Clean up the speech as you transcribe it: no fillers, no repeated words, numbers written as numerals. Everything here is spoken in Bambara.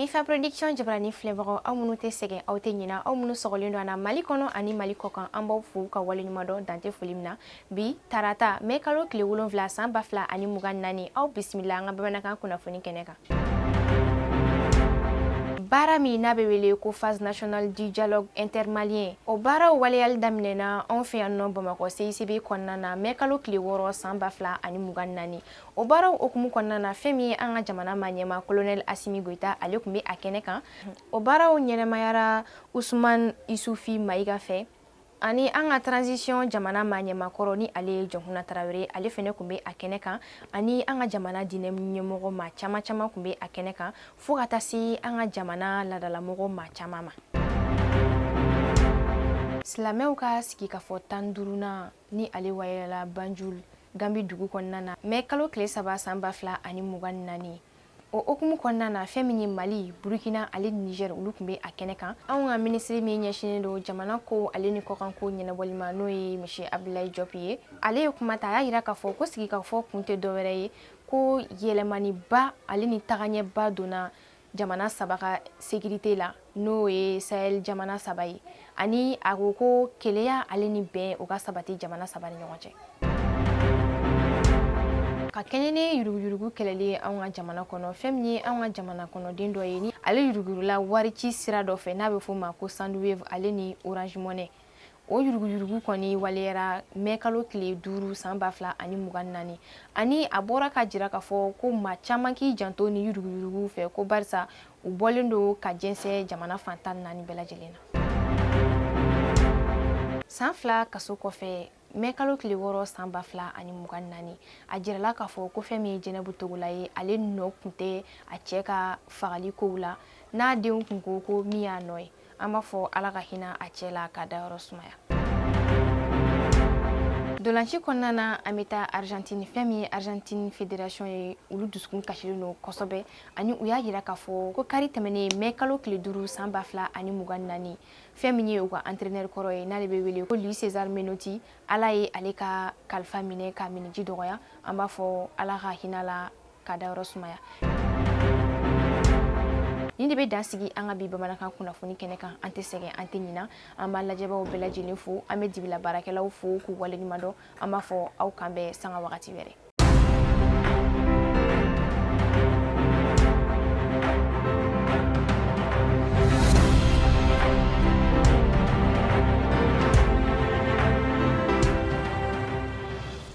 Mifa Production jabarani filɛbagaw, aw minnu tɛ sɛgɛn, aw tɛ ɲina, aw minnu sɔgɔlen don an na Mali kɔnɔ ani Mali kɔkan, an b'aw fo ka waleɲuman dɔn dante foli min na. Bi tarata, mɛ kalo tile 7 san 2024, aw bisimila an ka bamanankan kunnafoni kɛnɛ kan. Baara min n'a bɛ wele ko phase nationale du dialogue intermalien, o baaraw waleyali daminɛna anw fɛ yan nɔ Bamakɔ CICB kɔnɔna na mɛ kalo tile 6 san 2024. O baaraw hukumu kɔnɔna na, fɛn min ye an ka jamana ma ɲɛma, colonel Assimi Goïta, ale tun bɛ a kɛnɛ kan. O baaraw ɲɛnɛmayara Usman Isufi Mayiga fɛ, ani an ka transition jamana ma ɲɛmakɔrɔ, ni ale ye Jɔnkuna Tarawele, ale fɛnɛ tun bɛ a kɛnɛ kan, ani an ka jamana diinɛ ɲɛmɔgɔ maa caman caman tun bɛ a kɛnɛ kan, fo ka taa se an ka jamana laadalamɔgɔ maa caman ma. Silamɛw ka sigikafɔ 15nan ni ale wayɛlɛla Banjul, Gambi dugu kɔnɔna na, mɛ kalo tile 3 san 2024. O hukumu kɔnɔna na, fɛn min ye Mali, Burukina ale ni Niger, olu tun bɛ a kɛnɛ kan. Anw ka minisiri min ɲɛsinnen don jamana ko ale ni kɔkanko ɲɛnabɔli ma, n'o ye monsieur Abdoulaye Diop ye, ale ye kuma ta. A y'a yira k'a fɔ ko sigikafɔ kun tɛ dɔwɛrɛ ye ko yɛlɛmaniba ale ni tagaɲɛba donna jamana saba ka sécurité la, n'o ye Sahel jamana saba ye, ani a ko ko keleya ale ni bɛn, o ka sabati jamana saba ni ɲɔgɔn cɛ. Ka kɛɲɛ ni yuruguyurugu kɛlɛli ye anw ka jamana kɔnɔ, fɛn min ye anw ka jamana kɔnɔden dɔ ye, ni ale yuruguyurula wari ci sira dɔ fɛ n'a bɛ f'o ma ko Sendwave ale ni Orange Money, o yuruguyurugu kɔni waleyara mɛ kalo tile 5 san 2024. Ani a bɔra ka jira k'a fɔ ko maa caman k'i janto ni yuruguyurugu fɛ, ko barisa u bɔlen don ka jɛnsɛn jamana fan 14 bɛɛ lajɛlen na. San 2 kaso kɔfɛ, mɛ kalo tile 6 san 2024, a jirala k'a fɔ ko fɛn min ye Jɛnɛbu Togola ye, ale nɔ tun tɛ a cɛ ka fagali kow la, n'a denw kun ko ko min y'a nɔ ye. An b'a fɔ Ala ka hinɛ a cɛ la ka dayɔrɔ sumaya. Dolanci kɔnɔna na, an bɛ taa Argentine. Fɛn min ye Argentine fédération ye, olu dusukun kasilen don kosɛbɛ, ani u y'a jira k'a fɔ ko kari tɛmɛnen, mɛ kalo tile 5 san 2024, fɛn min ye u ka entraîneur kɔrɔ ye, n'ale bɛ wele ko Luis César Menotti, Ala ye ale ka kalifa minɛ ka miniji dɔgɔya. An b'a fɔ Ala ka hinɛ la ka dayɔrɔ sumaya. Nin de bɛ dan sigi an ka bi bamanankan kunnafoni kɛnɛ kan. An tɛ sɛgɛn, an tɛ ɲina. An b'an lajɛbaaw bɛɛ lajɛlen fo, an bɛ dibila baarakɛlaw fo k'u waleɲuman dɔn. An b'a fɔ aw kan bɛn sanga wagati wɛrɛ.